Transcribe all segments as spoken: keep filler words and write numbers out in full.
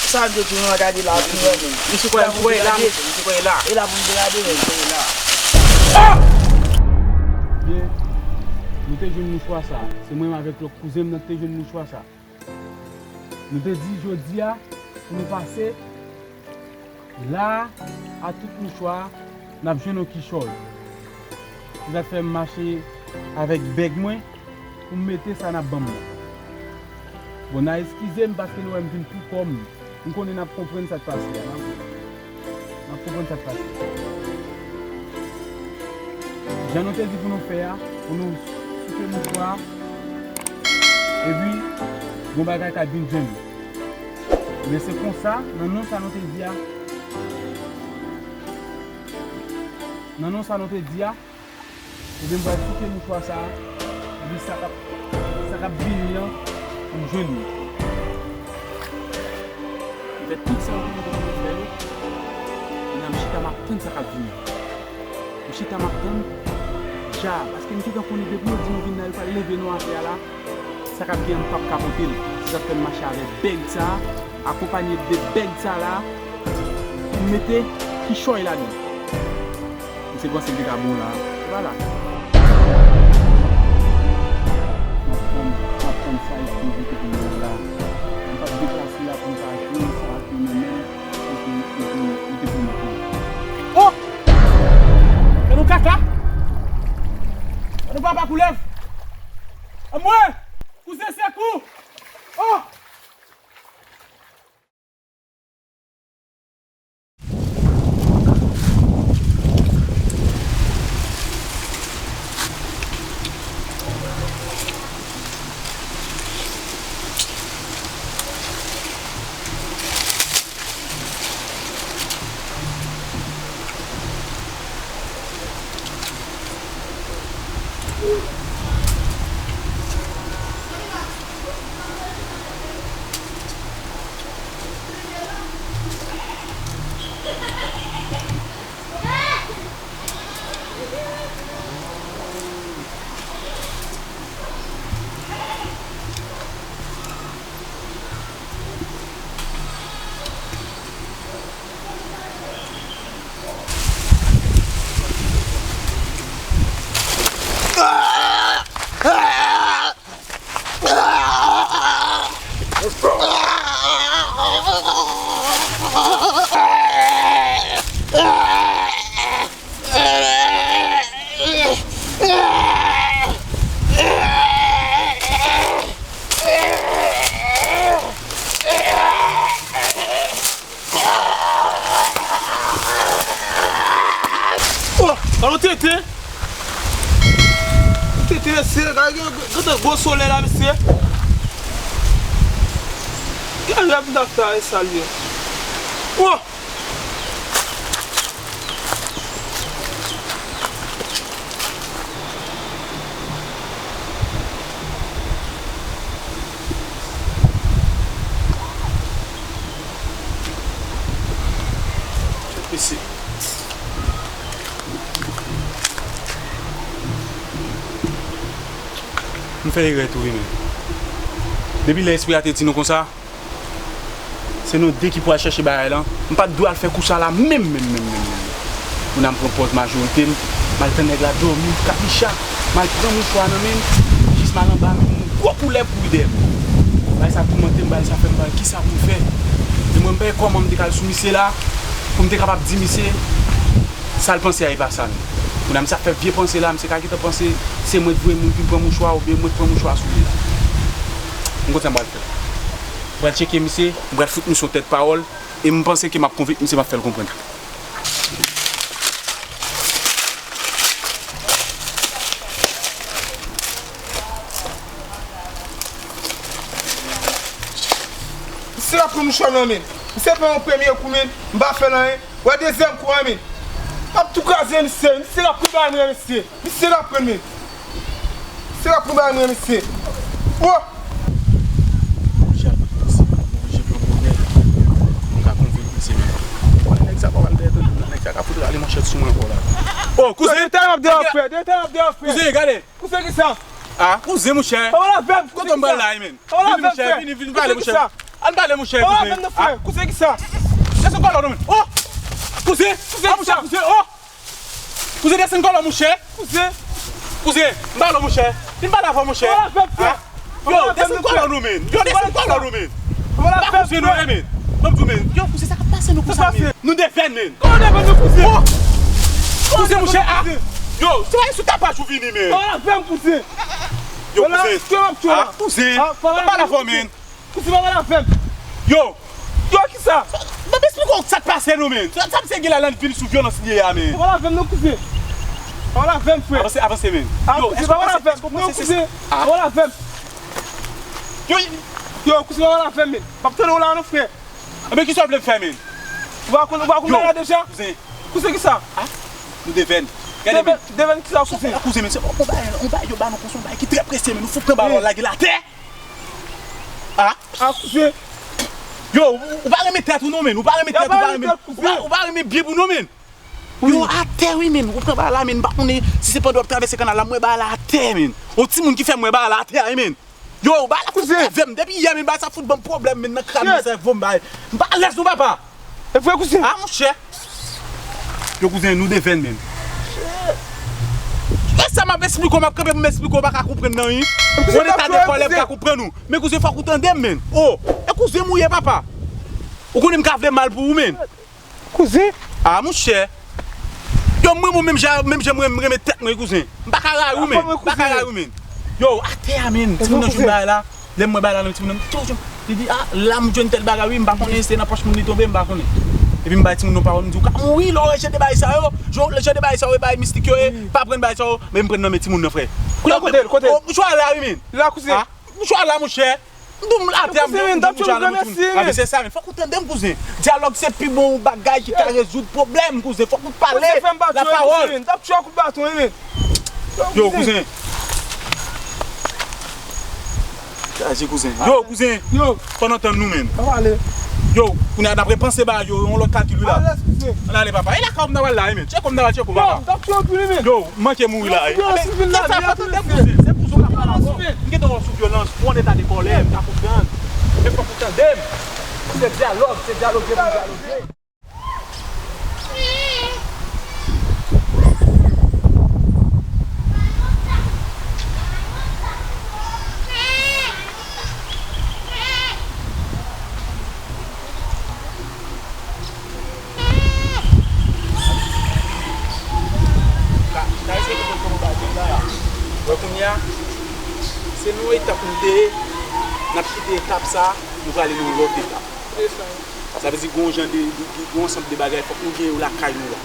Sa m te di nou gade la pou mwen menm. Misye kwè, misye kwè la, misye, misye kwè la. E la pou m te gade menm. Byen, nou te jwenn mouchwa sa. Se mwen menm avèk lòt kouzen m nan ki te jwenn mouchwa sa. Nou te di jodi a pou nou pase la a, tout mouchwa a, n ap jwenn yon kichòy. Se sa k fè m mache avèk bèg mwen pou m mete sa n ap ban m nan. Bon, n a eskize m paske nou wè m vin pou kò m. M konnen n ap konprann sa k pase a. N ap, n ap konprann sa k pase a. Jan nou te di pou nou fè a, pou nou souke mouchwa a, epi gon bagay k ap vin jwenn nou. Men se konsa, nan non sa nou te di a, nan non sa nou te di a, ebyen, m pral souke mouchwa sa a, epi sa k ap, sa k ap vini an, pou m jwenn li. M fè tout sa yo te mande pou mwen fè yo, kounye a m chita, m ap tann sa k ap vini. M chita, m ap tann, ja, paske m gentan konnen depi yo di nou vin la, yo pral leve nou atè a la, sa k ap gen an, m p ap ka pote l. Se sa k fè m mache avèk bèg sa a, akonpanye de bèg sa la, pou m mete kichòy ladan. Misye panse m te ka bon la. Se pa la. M ap tann, m ap tann sa misye mete pou mwen la. M p ap deplase la pou m pa jwenn sa ke mwen menm, mwen te, mwen te, mwen te pwomèt mwen. Oh! Gade yon kaka! Gade yon papa koulèv! Anmwe! Kouzen, sekou! Oh! Oh, alo tete. Tete, mesye, gade, gade gwo solèy la, mesye. Gade rèv m t ap fè a, e sa l ye. Oh! Mesye. M fè erè tou wi menm. Depi lè espri a te di nou konsa, se nou de ki pou al chèche bagay lan. M pa t dwe al fè kou sa la menm, menm, menm, menm, menm. Kounye a m pran pòz majorite m, m al tann nèg la dòmi, kapicha, m al pran mouchwa nan men m, jis m al anba men m, yon gwo koulèv kouri dèyè m. Bagay sa toumante m, bagay sa fè m pa wè kisa pou m fè. E mwen, m pa wè kòman m te ka al sou misye la, pou m te kapab di misye, sa l panse a e pa sa, non. Kounye a misye ap fè vye panse la, misye ka gentan panse se mwen k voye moun vin pran mouchwa oubyen mwen k pran mouchwa sou li la. M konn sa m pral fè. M pral tcheke misye, m pral fout misye yon tèt pawòl, e m panse ke m ap konvenk misye, m ap fè l konprann. Misye ap pran mouchwa m nan men m. Misye fè yon premye kou, men m pa fè l anyen. Wè dezyèm kou an, men. M ap tou kraze misye. Misye k ap pran bagay mwen, mesye. Misye k ap pran, men. Misye k ap pran bagay mwen, mesye. Oh! Monchè, misye, monchè, pran pwomès. M ka konvenk misye, men. Wè, nèg sa pa pral dèyè tande m nan. Nèg sa ka fout rale manchèt sou mwen ankò la. Oh, kouzen! Dèyè tande m ap dèyè, frè. Dèyè tande m ap dèyè, frè. Kouzen, gade. Kouzen kisa? Ah, kouzen, monchè. Pa pale avè m, kouzen kisa? Kote m pral la, men? Pa pale avè m, frè. Vini, vini, vini pale, monchè. Kouzen kisa? Ann pale, monchè, kouzen. Kouzen, kisa? Desann kòlè w non, men. Oh! Kouzen! Kouzen, kisa? Kouzen, oh! Kouzen, desann kòlè w, monchè. Kouzen! Kouzen, m pale w, monchè. Vin pale avè w, monchè. Yo, desann kòlè w non, men. Yo, desann kòlè w non, men. Pa kouzen nou ye, men. Ban m di w, men. Yo, kouzen, sa k ap pase nou konsa, men? Nou devèn, men. Kòman devèn nou, kouzen? Oh! Kouzen, monchè, ah! Yo, se pa sou tapaj ou vini, men. Yo, kouzen. Ah, kouzen. Ann pale avè w, men. Kouzen, pa pale avè m. Yo! Yo, kisa? Ban m esplike w sa k pase nou, men. Sa, sa misye gen la, l ann vin sou vyolans li ye a, men. Pa pale avè m non, kouzen. Pa pale avè m, frè. Avanse, avanse, men. Ah, yo, kouzen, èske w panse, èske w panse se sa? Pa pale avè m non, kouzen. Pa pale avè m. Yo, yo, kouzen, pa pale avè m, men. M ap tande w la non, frè. Enben, kisa w vle m fè, men? Ou pa konn, ou pa konn bagay la deja? Kouzen. Kouzen, kisa? Ah, nou devèn. Gade, men. Devèn, devèn kisa, kouzen? Kouzen, men, se yon bagay, yon bagay yo ba nou konsa, yon bagay ki trè presye, men. Nou fout pran bal la, lage l atè. Ah. Ah, kouzen. Yo, ou, ou pa renmen tèt ou non, men. Ou pa renmen tèt, ou pa renmen, ou pa, ou pa renmen bib ou non, men. Yo, atè, wi, men. Ou pran bal la, men. M pa konnen si se pandan w ap travèse kanal la, m wè bal la atè, men. Yon timoun ki fè m wè bal la atè, wi, men. Yo, bal la fout nève m. Depi yè, men, bal sa fout ban m pwoblèm, men, nan kràn mwen, sèvo m, bay. M pa alèz non, papa. E vre, kouzen? Ah, monchè. Yo, kouzen, nou devèn, men. E sa m ap esplike w, m ap kanpe pou m esplike w, ou pa ka konprann nan, wi. Ou nan eta de kòlè, m ka konprann ou. Men, kouzen, fòk ou tande m, men. Oh, e kouzen m ou ye, papa. Ou konnen m ka vle mal pou ou, men. Kouzen? Ah, monchè. Yo, mwen, mwen, menm jan, menm jan mwen, mwen renmen tèt mwen, kouzen. M pa ka rayi w, men. M pa ka rayi w, men. Yo, atè a, men. Timoun nan jwenn bagay la. Lè m wè bagay la, nan timoun nan, li di, ah, la m jwenn tèl bagay, wi, m pa konnen, se nan pòch moun li tonbe, m pa konnen. Epi m bay timoun nan pawòl, m di, ou ka mouri lè w wè jan de bagay sa yo. Jan, jan de bagay sa yo, e bagay mistik yo ye, pa pran bagay sa yo, men m pran nan men timoun nan, frè. Kote l, kote l? Oh, mouchwa la, wi, men. La, kouzen. Ah, mouchwa la, monchè. M di w, m atè a, m di w, m di w, m di w, men se sa, men fòk ou tande m, kouzen. Dyalòg se pi bon bagay ki ka rezoud pwoblèm, kouzen. Fòk ou pale lapawòl. Yo, kouzen. Chaje, kouzen. Yo, kouzen. Yo. Fò n antann nou, men. Yo, kounye a n ap repanse bagay yo, yon lòt kalkil, wi, la. Ann ale, papa. E lakay w m ta pral la, wi, men. Tcheko m ta pral tcheko, papa. Yo, m manke mouri la, wi. Kisa, fò tande, kouzen. Se kouzen w ap pale ankò. M gentan wè w sou vyolans, ou an eta de kòlè, m ka konprann. Men fòk ou tande m. Se dyalòg, se dyaloge pou dyaloge. Wè kounye a, se nan yon etap nou te ye, n ap kite etap sa, nou prale nan yon lòt etap. Sa vle di, gen yon jan de, de, de, gen yon ansanm de bagay, fòk nou gen yo lakay nou la.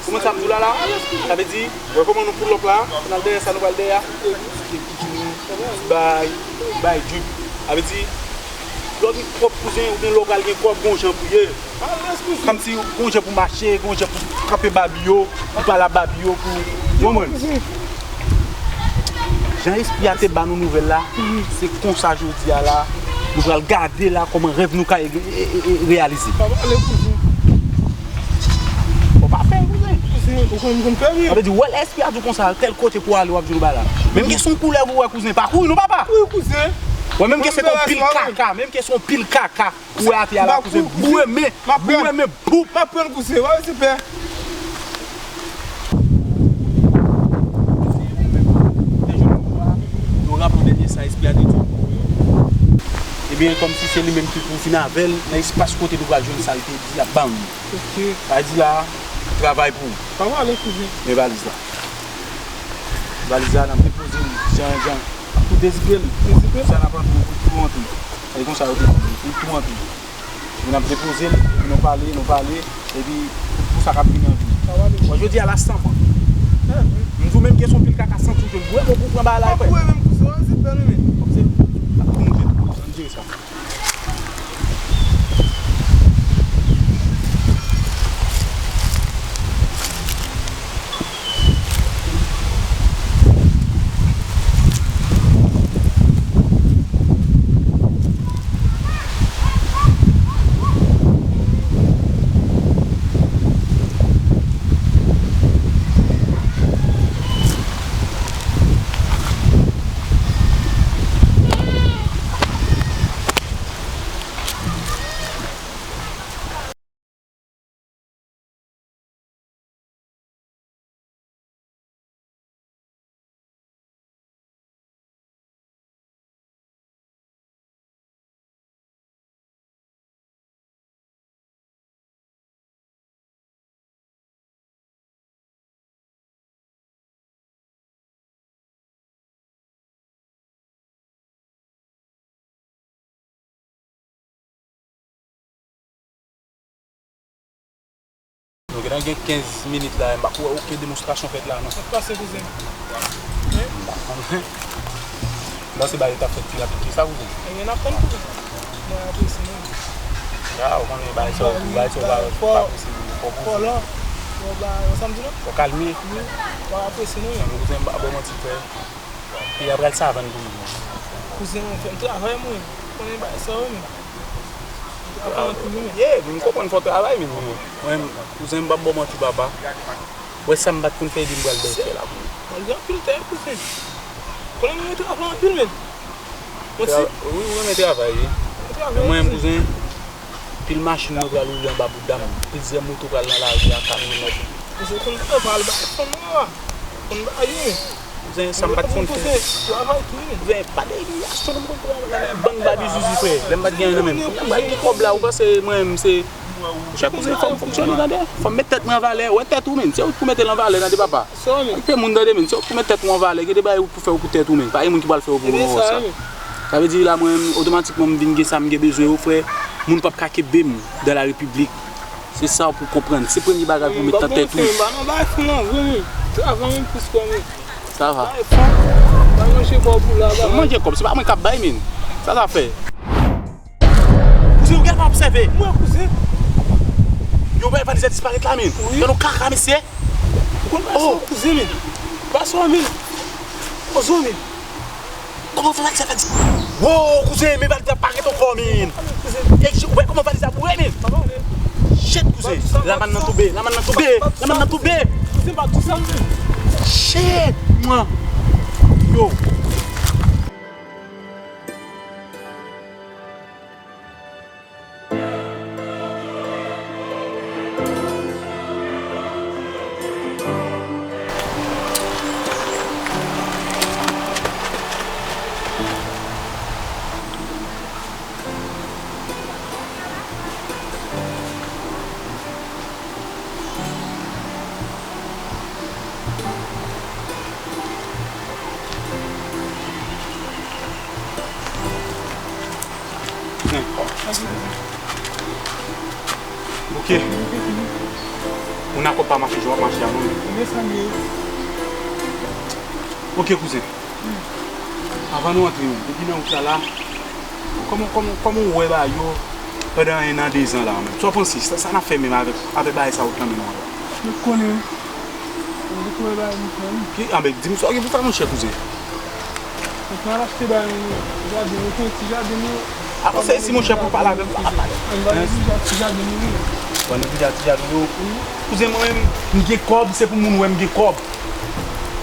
Konprann sa m di w la, la? Sa vle di, wè kòman nou pull up la, n al dèyè sa nou pral dèyè a. Ti bikini, ti bay, ti bay drip. Sa vle di, lè w gen kòb, kouzen, oubyen lè w pral gen kòb, gen yon jan pou ye. Kòmsi gen yon jan pou mache, gen yon jan pou kanpe babi yo, pou pale a babi yo, pou, w konprann? Jan espri a te ba nou nouvèl la, se konsa jodi a la, nou pral gade la kòman rèv nou ka e, e, e, e, reyalize. Ou pa fè, kouzen. Sa vle di, wè lè espri a di w konsa, tèl kote pou w ale, w ap jwenn bagay la. Menm ke se yon koulèv ou wè, kouzen, pa kouri non, papa. Wi, kouzen. Wè, menm ke se yon pil kaka, menm ke se yon pil kaka. Ou wè atè a la, kouzen, boure men, boure men, boup. M ap pran kouzen, w ap se pè. Yo raple w dènye sa espri a te di w pou yo. Ebyen, kòmsi se li menm ki pou fin avè l nan espas kote nou pral jwenn sa l te di l ap ba nou. Ok. Sa di la, travay pou ou. Pa pale, kouzen. Men valiz la. Valiz la, n ap depoze l jan, jan. Tou dezipe l. Dezipe l. Sa n ap antre, pou tou antre. E konsa yo te di, pou tou antre. Epi n ap depoze l, epi nou pale, nou pale, epi pou sa k ap vini an vini. Bon, jodi a la san man. M di w menm kesyon pil kaka santi w jwenn. Bwè, bon, pou pran bagay la, frè. Bwè menm pou sa, se pè nou, men. Kòm se, n ap pou moute, ann jere sa. Nan gen kenz minit la, m pa kwè okenn demonstrasyon fèt la, non. Sa k pase, kouzen? M pa konn. Panse bagay yo t ap fèt pi rapid ke sa, kouzen. Ebyen, n ap tann, kouzen. Mwen apresye nou. Ya, ou konnen bagay sa yo, bagay sa yo pa, pa posib, fò, kouzen. Fò, fò kalme. Wi, mwen apresye nou. Kouzen, m pa ba w manti, frè. Peyi a pral savann pou nou. Kouzen, mwen fè m travay, mwen. Konnen bagay sa yo, men. M travay anpil, wi, men. Yeah, m konprann fò w travay, men mwen, mwen, kouzen, m p ap ba w manti, papa. Wè sa m pa t konn fè, di m pral bay fè la pou ou. Mwen gen anpil tè, kouzen. Konnen mwen travay anpil, men. Mwen si. Wi, ou renmen travay, wi. Mwen travay, men mwen, kouzen. Kouzen, pil machin yo pral woule anba bouda m. Plizyè moto pral nan lari a, kamyonèt. Kouzen, konn travay, al bay fanm nan, wa. Konn bay, wi. Kouzen, sa m pa t konn fè. Kouzen, pa de imilyasyon non, kouzen, bann babi zuzu, frè. Lè m pa t gen anyen nan men m. Kounya m pral gen kòb la, ou panse mwen menm se, monchè, kouzen, fò m fonksyone, tande. Fò m met tèt mwen an valè. Wè tèt ou, menm. Se ou ki pou mete l an valè, tande, papa. Ak te moun, tande, menm. Se ou ki pou met tèt ou an valè. Gen de bagay ou pou fè ou pou tèt ou, menm. Pa gen moun ki pral fè yo pou ou, non, sa. Sa vle di la, mwen, otomatikman, m vin gen sa m gen bezwen yo, frè. Moun p ap ka kenbe m dans la République. Se sa w pou konprann. Se premye bagay pou w met nan tèt ou. M pa nan bagay fanm nan vre, men. Travay, men, plis kò, men. Sa va. Bagay fanm. Pa manje kòb ou la, bagay. Manje kòb, se pa mwen k ap bay, men. Sa sa fè? Kouzen, ou gentan obsève. Mwen, kouzen. Yon bagay valiz la disparèt la, men. Wi. Gade yon kaka, mesye. Ou konn bagay sa, kouzen, men. Bagay sa, men. Poze w, men. Kòman valiz la fè di? Wo, kouzen, men valiz la parèt ankò, men. Kouzen. E ou wè kòman valiz la boure, men? Shit, kouzen. Lamann nan tonbe, lamann nan tonbe, lamann nan tonbe. Kouzen, pa di sa, men. Shit, mwen. Yo. Ok. Moun ak kòb pa mache jan w ap mache a non. Ok, kouzen. Avan nou antre, menm, depi nan wout la la, kòman, kòman, kòman w wè bagay yo pandan en an, dezan la, menm? Sa w panse? Sa, sa n ap fè menm avèk, avèk bagay sa yo k nan men nou an la? Mwen konnen. Mwen konnen bagay nou fè, wi. Ki, anben, di m sa w gen pou fè, monchè, kouzen. Mwen pral achte bagay nou, jaden, nou fè yon ti jaden nou. Avanse isi, monchè, pou w pale avè m, pa pale. Ann ba nou ti jaden nou, wi. Ban nou ti jaden nou. Kouzen, mwen menm, m gen kòb, se pou moun wè m gen kòb.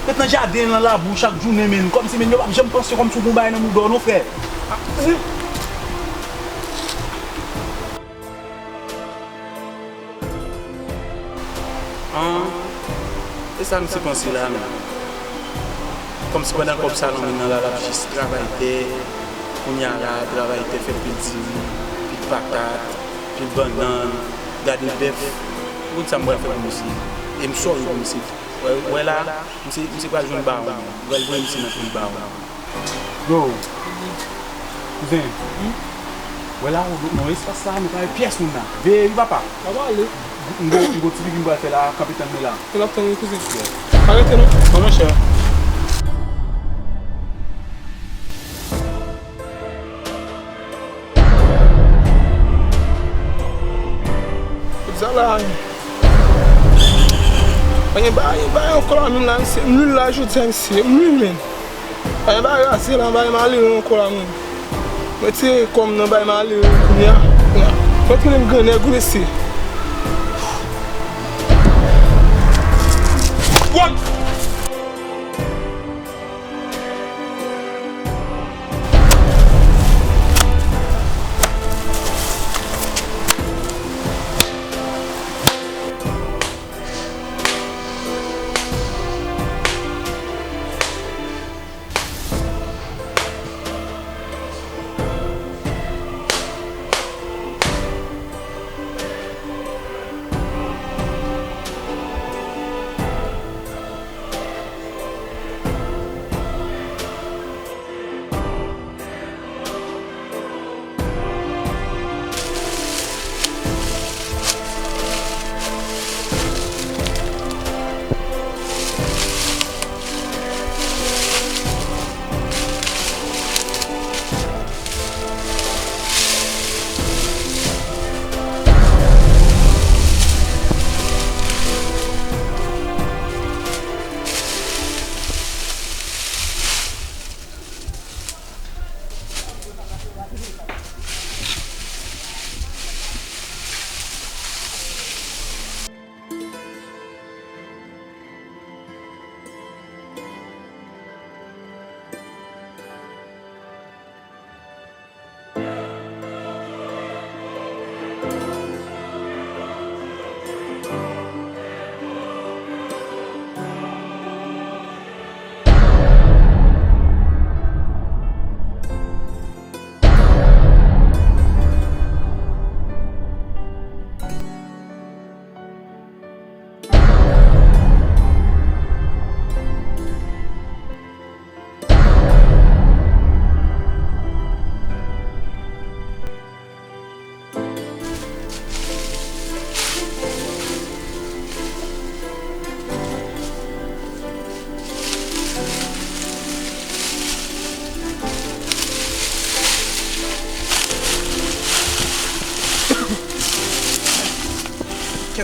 Ret nan jaden, nan labou chak jounen, menm. Kòmsi, menm, yo p ap janm panse kòmsi w gon bagay nan mouda w non, frè. An, e sa misye panse la, menm? Kòmsi pandan kòb sa nan men nan la, l ap jis travay tè. Kounye a la, travay tè, fè pil diri, pil patat, pil bannann, gade bèf. Ou konn sa m pral fè pou misye? E m sòri pou misye. Wè, wè la, misye, misye pral jwenn bawon. Ou pral voye misye nan peyi bawon. Yo, kouzen, wè la, ou, nan espas la, nou pa wè pyès moun la. Veye wi, papa. Papa, ale. M gon, m gon ti pipi m pral fè la, kanpe tann mwen la. Mwen ap tann ou, kouzen. Pa rete non. Non, monchè. Kout sa la, pa gen bagay, bagay ankò la menm la, misye, m nil la jodi a, misye, m nil menm. Pa gen bagay raze la, bagay malere ankò la menm. Mwen tire kò m nan bagay malere kounye a, kounye a. Mwen tounen m grannèg wi, mesye. What?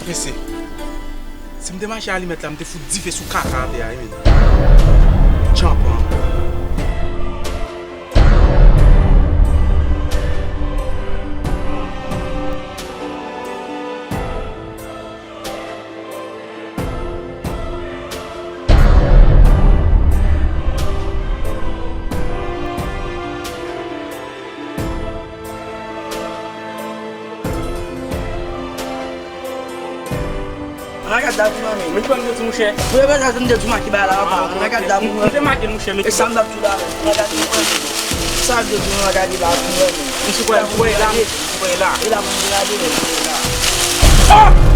Mesye, si m te mache alimèt la, m te fout dife sou kaka atè a, wi, men. Tchanpan. Ann gad la pou mwen, men. Men ki pa m te di, monchè? Mwen pa sa m te di, maki ba la, anba. Ann gad la pou mwen. M te make l, monchè, men. E sa m t ap di la, men. Ann gad pou mwen, men. Sa m te di, ann gad la pou mwen, men. M sou kwè, m kwè la, m kwè la. E la pou mwen gade, men. Ah!